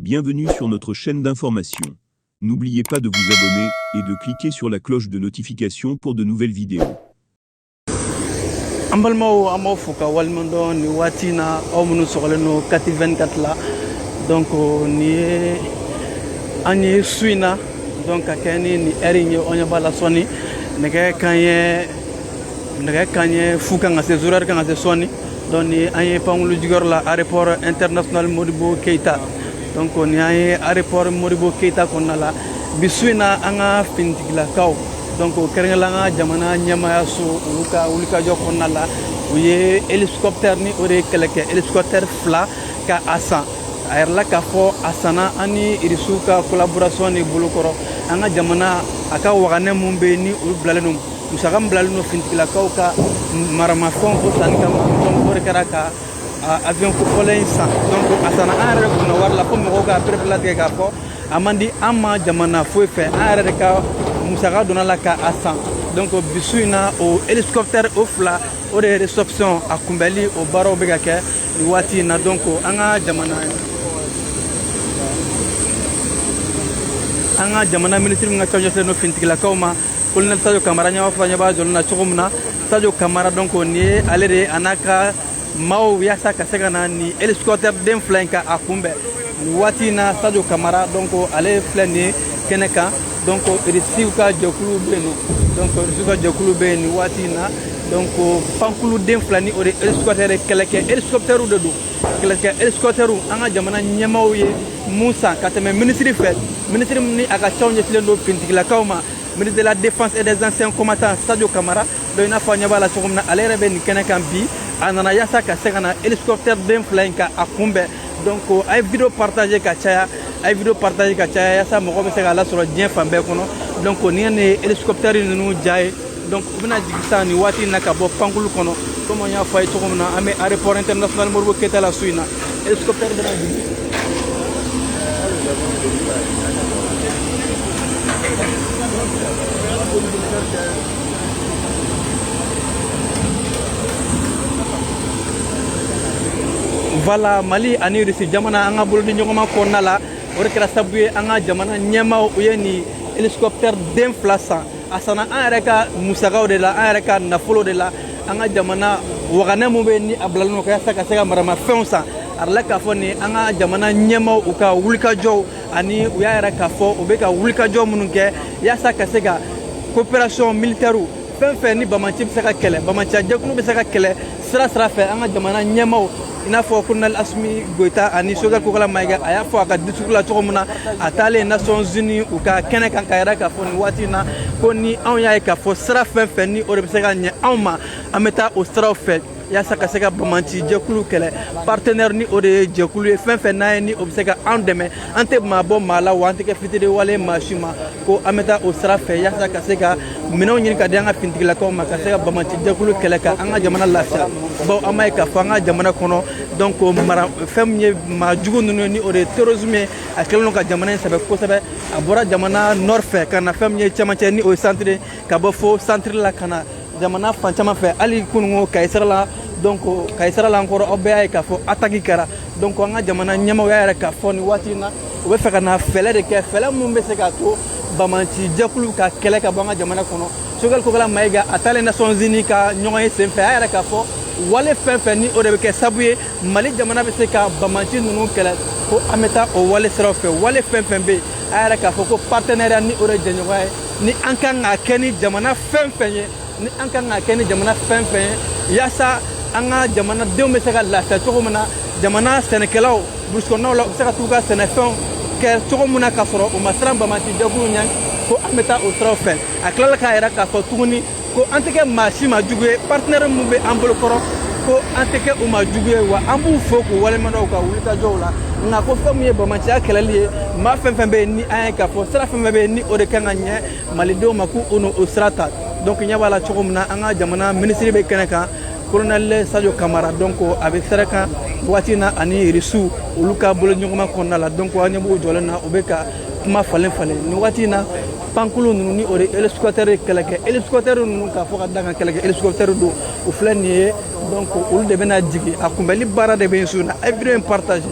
Bienvenue sur notre chaîne d'information. N'oubliez pas de vous abonner et de cliquer sur la cloche de notification pour de nouvelles vidéos. An balimaw, an b'aw fo ka waleɲuman dɔn nin waati in na, aw minnu sɔgɔlen don Kati 24 la. Donc nin ye an ye su in na, donc ka kɛ ni nin heure in ye, aw ɲɛ b'a la, sɔɔni nɛgɛ kanɲɛ 0 kan ka se, 0 heure kan ka se sɔɔni. Donc ni an ye pankulu jigiyɔrɔ la, aéroport international Modibo Keita. Donc ni an ye aéroport Modibo Keita kɔnɔna la bi su in na, an ka finitigilakaw, donc kɛrɛnkɛrɛnnenya an ka jamana ɲɛmaayaso, olu ka wulikajɔ kɔnɔna la, u ye hélicoptère, ni o de ye kɛlɛkɛ hélicoptère fila, ka a san. A yɛrɛ la k'a fɔ a sanna an ni Irisiw ka collaboration ni bolokɔrɔ. An ka jamana a ka waganɛ mun bɛ yen, ni olu bilalen don, musaka min bilalen don finitigilakaw ka maramafɛnw o sanni kama, donc o de kɛra ka avion kofɔlen in san. Donc a sanna an yɛrɛ de kunna wari la, fo mɔgɔw ka pereperelatigɛ k'a fɔ a man di an ma jamana foyi fɛ, an yɛrɛ de ka musaka donna la ka a san. Donc bi su in na, o hélicoptère o fila, o de ye réception, a kunbɛli, o baaraw bɛ ka kɛ nin waati in na. Donc an ka jamana minisiri min ka ca ɲɛsinnen don finitigilakaw ma, colonel Sadio Kamara, ɲɛ b'a fɔ, ɲɛ b'a jɔlen na cogo min na, Sadio Kamara. Donc nin ye ale de ye, a n'a ka maaw, yaasa ka se ka na nin hélicoptère den fila in ka a kunbɛn nin waati in na. Sadio Kamara, donc ale filɛ nin ye kɛnɛ kan. Donc Irisiw ka jɛkulu bɛ yen nɔ, donc Irisiw ka jɛkulu bɛ yen nin waati in na. Donc pankulu den fila, ni o de hélicoptère, kɛlɛkɛ hélicoptère de don, kɛlɛkɛ hélicoptère, an ka jamana ɲɛmaaw ye mun san ka tɛmɛ minisiri fɛ, minisiri min ni a ka caw ɲɛsinnen don finitigilakaw ma, ministre de la Défense et des Anciens Combattants, Sadio Kamara. Donc i n'a fɔ an ɲɛ b'a la cogo min na, ale yɛrɛ bɛ nin kɛnɛ kan bi. A nana yaasa ka se ka na hélicoptère den fila in ka a kunbɛn. Donc a ye vidéo partager ka caya, a ye vidéo partager ka caya, yaasa mɔgɔ bɛ se k'a lasɔrɔ diɲɛ fan bɛɛ kɔnɔ. Donc nin ye hélicoptère ninnu ja ye. Donc u bɛna jigin sisan nin waati in na ka bɔ pankulu kɔnɔ. Komi an y'a fɔ a ye cogo min na, an bɛ aéroport international Modibo Keita la su in na. Hélicoptère bɛna jigin. Voilà, Mali ani Rusi jamana, an ka bolodi ɲɔgɔnma kɔnɔna la, o de kɛra sababu ye an ka jamana ɲɛmaaw, u ye nin hélicoptère den fila san. A sanna an yɛrɛ ka musakaw de la, an yɛrɛ ka nafolo de la. An ka jamana waganɛ mun bɛ yen, ni a bilalen don yaasa ka se ka maramafɛnw san, a yɛrɛ k'a fɔ nin an ka jamana ɲɛmaaw, u ka wulikajɔw, ani u y'a yɛrɛ k'a fɔ u bɛ ka wulikajɔ minnu kɛ yaasa ka se ka coopération militaire, fɛn fɛn ni bamaci bɛ se ka kɛlɛ, bamaciya jɛkulu bɛ se ka kɛlɛ sira sira fɛ, an ka jamana ɲɛmaaw, i n'a fɔ colonel Assimi Goïta ani Choguel Kokalla Maïga, a y'a fɔ a ka discours la cogo min na, a taalen Nations Unies u ka kɛnɛ kan, ka yɛrɛ k'a fɔ nin waati in na ko ni anw y'a ye k'a fɔ sira fɛn fɛn ni o de bɛ se ka ɲɛ anw ma, an bɛ taa o siraw fɛ yaasa ka se ka bamanci jɛkulu kɛlɛ. Partenaire, ni o de ye jɛkulu ye, fɛn fɛn n'a ye ni o bɛ se ka an dɛmɛ, an tɛ maa bɔ maa la, wa an tɛ kɛ fitiriwale maa si ma, ko an bɛ taa o sira fɛ yaasa ka se ka minɛnw ɲini ka di an ka finitigilakaw ma, ka se ka bamanci jɛkulu kɛlɛ, ka an ka jamana lafiya. Bawo an b'a ye k'a fɔ an ka jamana kɔnɔ, donc mara fɛn min ye maa jugu ninnu ye, ni o de ye terrorisme ye, a kɛlen don ka jamana in sɛbɛ kosɛbɛ. A bɔra jamana nord fɛ ka na fɛn min ye cɛmancɛ, ni o ye centre, ka bɔ fo centre la ka na jamana fan caman fɛ, hali kununko Kayi sira la. Donc Kayi sira la an kɔrɔ, aw bɛɛ y'a ye k'a fɔ attaque kɛra. Donc an ka jamana ɲɛmaaw y'a yɛrɛ k'a fɔ nin waati in na, u bɛ fɛ ka na fɛɛrɛ de kɛ, fɛɛrɛ min bɛ se k'a to bamanci jɛkulu ka kɛlɛ ka bɔ an ka jamana kɔnɔ. Choguel Kokalla Maïga, a taalen Nations Unies ka ɲɔgɔn ye senfɛ, a yɛrɛ k'a fɔ wale fɛn fɛn ni o de bɛ kɛ sababu ye Mali jamana bɛ se ka bamanci ninnu kɛlɛ, ko an bɛ taa o wale siraw fɛ. Wale fɛn fɛn bɛ yen, a yɛrɛ k'a fɔ ko partenariat, ni o de ye jɛɲɔgɔnya ye, ni an kan k'a kɛ ni jamana fɛn fɛn ye, ni an kan k'a kɛ ni jamana fɛn fɛn ye, yaasa an ka jamanadenw bɛ se ka lafiya cogo min na, jamana sɛnɛkɛlaw burusi kɔnɔnaw la, u bɛ se ka t'u ka sɛnɛfɛnw kɛ cogo min na k'a sɔrɔ u ma siran bamanci jɛkulu ɲɛ, ko an bɛ taa o siraw fɛ. A tilala k'a yɛrɛ k'a fɔ tuguni ko an tɛ kɛ maa si ma jugu ye. Partenaire min bɛ an bolo kɔrɔ, ko an tɛ kɛ u ma jugu ye, wa an b'u fo k'u waleɲuman dɔn u ka wulikajɔw la. Nka ko fɛn min ye bamanciya kɛlɛli ye, maa fɛn fɛn bɛ yen, ni an ye k'a fɔ sira fɛn fɛn bɛ yen, ni o de kan ka ɲɛ malidenw ma, k'u n'o sira ta. Donc ɲɛ b'a la cogo min na, an ka jamana minisiri bɛ kɛnɛ kan, colonel Sadio Kamara. Donc a bɛ sira kan waati in na ani Irisiw, olu ka bolo ɲɔgɔnma kɔnɔna la. Donc an ɲɛ b'u jɔlen na, u bɛ ka kuma falen falen nin waati in na. Pankulu ninnu, ni o de hélicoptère, kɛlɛkɛ hélicoptère ninnu, k'a fɔ ka da kan kɛlɛkɛ hélicoptère don, u filɛ nin ye. Donc olu de bɛna jigin, a kunbɛli baara de bɛ yen su in na. A ye vidéo in partager.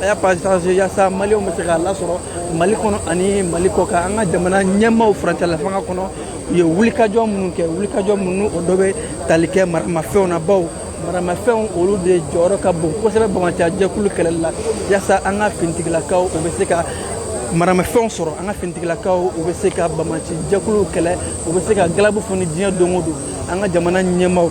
A y'a partager yaasa maliyɛnw bɛ se k'a lasɔrɔ Mali kɔnɔ ani Mali kɔ kan. An ka jamana ɲɛmaaw furancɛla fanga kɔnɔ, u ye wulikajɔ minnu kɛ, wulikajɔ minnu o dɔ bɛ tali kɛ maramafɛnw na, baw maramafɛnw olu de jɔyɔrɔ ka bon kosɛbɛ banbaanciya jɛkulu kɛlɛli la, yaasa an ka finitigilakaw u bɛ se ka maramafɛnw sɔrɔ, an ka finitigilakaw u bɛ se ka banbaanci jɛkuluw kɛlɛ, u bɛ se ka galabu fɔ ni diɲɛ don o don. An ka jamana ɲɛmaaw,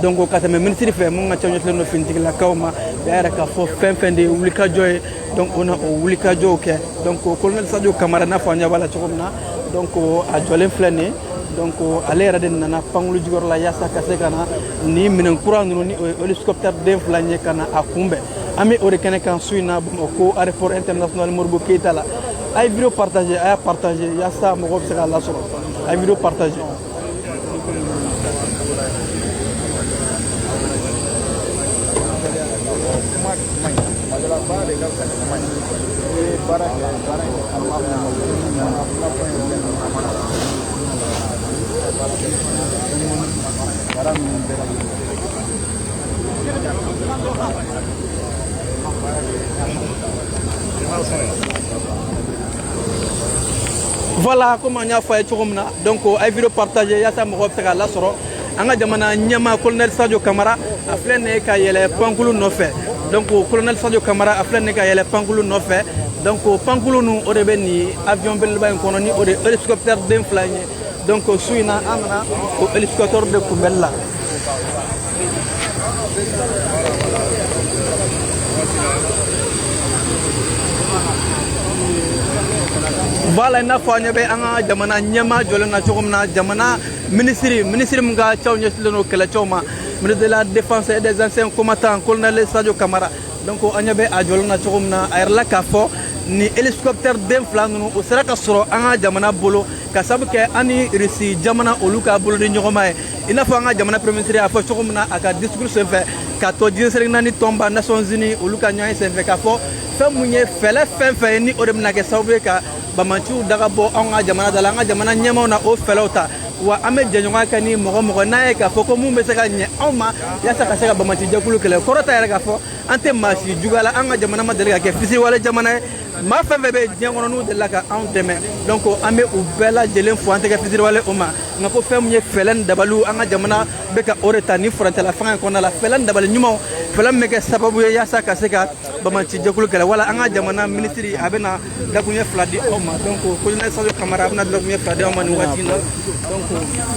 donc ka tɛmɛ minisiri fɛ mun ka ca ɲɛsinnen don finitigilakaw ma, u y'a yira k'a fɔ fɛn fɛn de ye wulikajɔ ye, donc o na o wulikajɔw kɛ. Donc colonel Sadio Kamara, n'a fɔ an ɲɛ b'a la cogo min na, donc a jɔlen filɛ nin ye. Donc ale yɛrɛ de nana pankulu jukɔrɔ la yaasa ka se ka na ni minɛn kura ninnu ni o ye hélicoptère den fila ye ka na a kunbɛn. An bɛ o de kɛnɛ kan su in na Bamakɔ aéroport international Modibo Keyita la. A ye vidéo partager, a y'a partager yaasa mɔgɔw bɛ se k'a lasɔrɔ. A ye vidéo partager. Voilà, comme an y'a fɔ a ye cogo min na, donc a ye vidéo partager yaasa mɔgɔw bɛ se k'a lasɔrɔ. An ka jamana ɲɛmaa colonel Sadio Kamara, a filɛ nin ye ka yɛlɛ pankulu nɔfɛ. Donc colonel Sadio Kamara, a filɛ nin ye ka yɛlɛ pankulu nɔfɛ. Donc pankulu ninnu o de bɛ nin avion belebeleba in kɔnɔ ni o de ye hélicoptère den fila in ye. Donc su in na an nana o hélicoptère de kunbɛli la. Voilà, i n'a fɔ an ɲɛ bɛ an ka jamana ɲɛmaa jɔlen na cogo min na, jamana minisiri min ka cɛw ɲɛsinnen don kɛlɛcɛw ma, ministre de la défense et des anciens combattants, colonel Sadio Kamara. Donc an ɲɛ bɛ a jɔlen na cogo min na, a yɛrɛ la k'a fɔ ni hélicoptère den fila ninnu o sera ka sɔrɔ an ka jamana bolo ka sabu kɛ an ni Russie jamana olu ka bolodi ɲɔgɔnma ye. I n'a fɔ an ka jamana premier ministre y'a fɔ cogo min na a ka discours senfɛ k'a to diɲɛ seleke naani tɔnba Nations Unies olu ka ɲɔgɔn ye senfɛ, k'a fɔ fɛn mun ye fɛlɛ fɛn fɛn ye ni o de bɛna kɛ sababu ye ka bamaciw daga bɔ anw ka jamana da la, an ka jamana ɲɛmaaw na o fɛlɛw ta. Wa an bɛ jɛɲɔgɔnya kɛ ni mɔgɔ mɔgɔ n'a ye k'a fɔ ko mun bɛ se ka ɲɛ anw ma yaasa ka se ka bamaci jɛkulu kɛlɛ. Kɔrɔ ta yɛrɛ k'a fɔ an tɛ maa si juguya la, an ka jamana ma deli ka kɛ fisiwale jamana ye. Maa fɛn fɛn bɛ diɲɛ kɔnɔ n'u delila ka anw dɛmɛ, donc an bɛ u bɛɛ lajɛlen fo, an tɛ kɛ fitiriwale o ma. Nka ko fɛn min ye fɛlɛ ni dabaliw, an ka jamana bɛ ka o de ta ni furancɛla fanga in kɔnɔna la, fɛlɛ ni dabali ɲumanw, fɛlɛ min bɛ kɛ sababu ye yaasa ka se ka bamaci jɛkulu kɛlɛ. Wala an ka jamana minisiri a bɛna dakuruɲɛ fila di aw ma. Donc colonel Sadio Kamara a bɛna dakuruɲɛ fila di aw ma nin waati in na, donc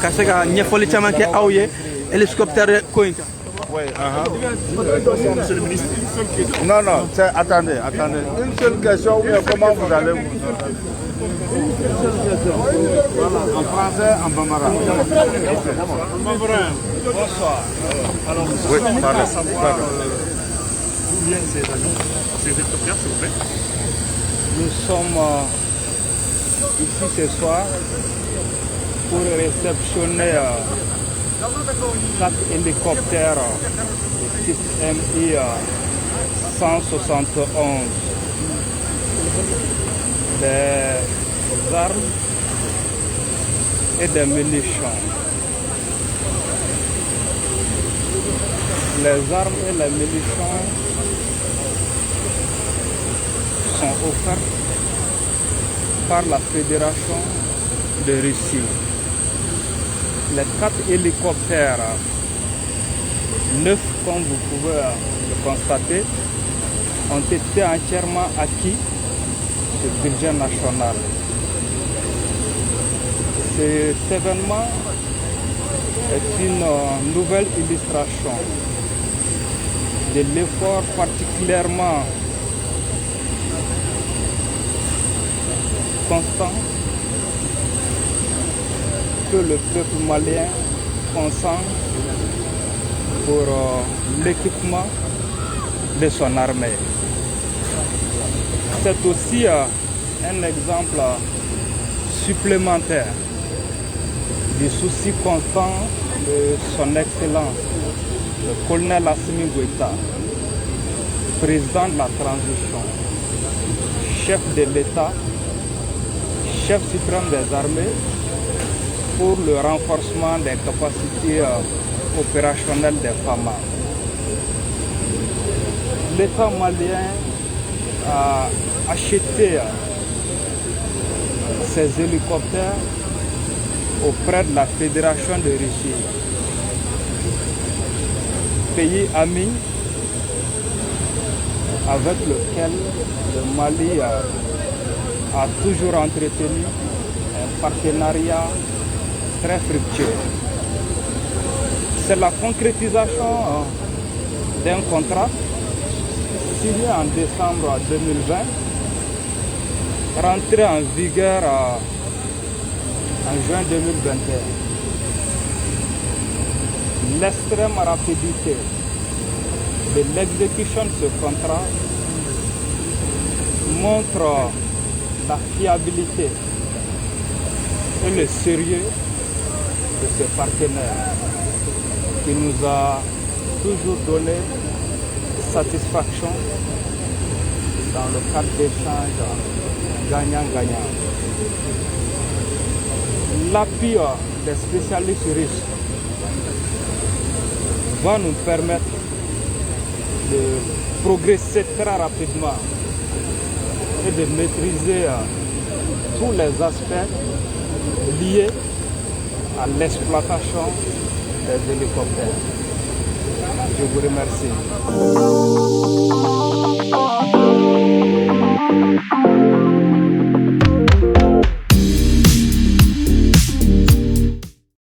ka se ka ɲɛfɔli caman kɛ aw ye hélicoptère ko in kan. Oui, Monsieur le ministre, une seule question. Non, non, attendez, attendez. Une seule question, ou bien comment vous allez vous... Une seule question. Voilà, en français, en bambara. Bonsoir. Alors, oui, pardon, savoir d'où viennent ces avions, ces hélicoptères, s'il vous plaît. Nous sommes ici ce soir pour réceptionner 4 hélicoptères de type MI 171, des armes et des munitions. Les armes et les munitions sont offertes par la Fédération de Russie. Les 4 hélicoptères neufs, comme vous pouvez le constater, ont été entièrement acquis du budget national. Cet événement est une nouvelle illustration de l'effort particulièrement constant que le peuple malien consent pour l'équipement de son armée. C'est aussi un exemple supplémentaire du souci constant de son Excellence, le colonel Assimi Goïta, président de la transition, chef de l'État, chef suprême des armées, pour le renforcement des capacités opérationnelles des FAMA. L'État malien a acheté ces hélicoptères auprès de la Fédération de Russie, pays ami avec lequel le Mali a toujours entretenu un partenariat très fructueux. C'est la concrétisation d'un contrat signé en décembre 2020, rentré en vigueur en juin 2021. L'extrême rapidité de l'exécution de ce contrat montre la fiabilité et le sérieux de ce partenaire qui nous a toujours donné satisfaction dans le cadre d'échanges gagnant-gagnant. L'appui des spécialistes russes va nous permettre de progresser très rapidement et de maîtriser tous les aspects liés à l'exploitation des hélicoptères. Je vous remercie.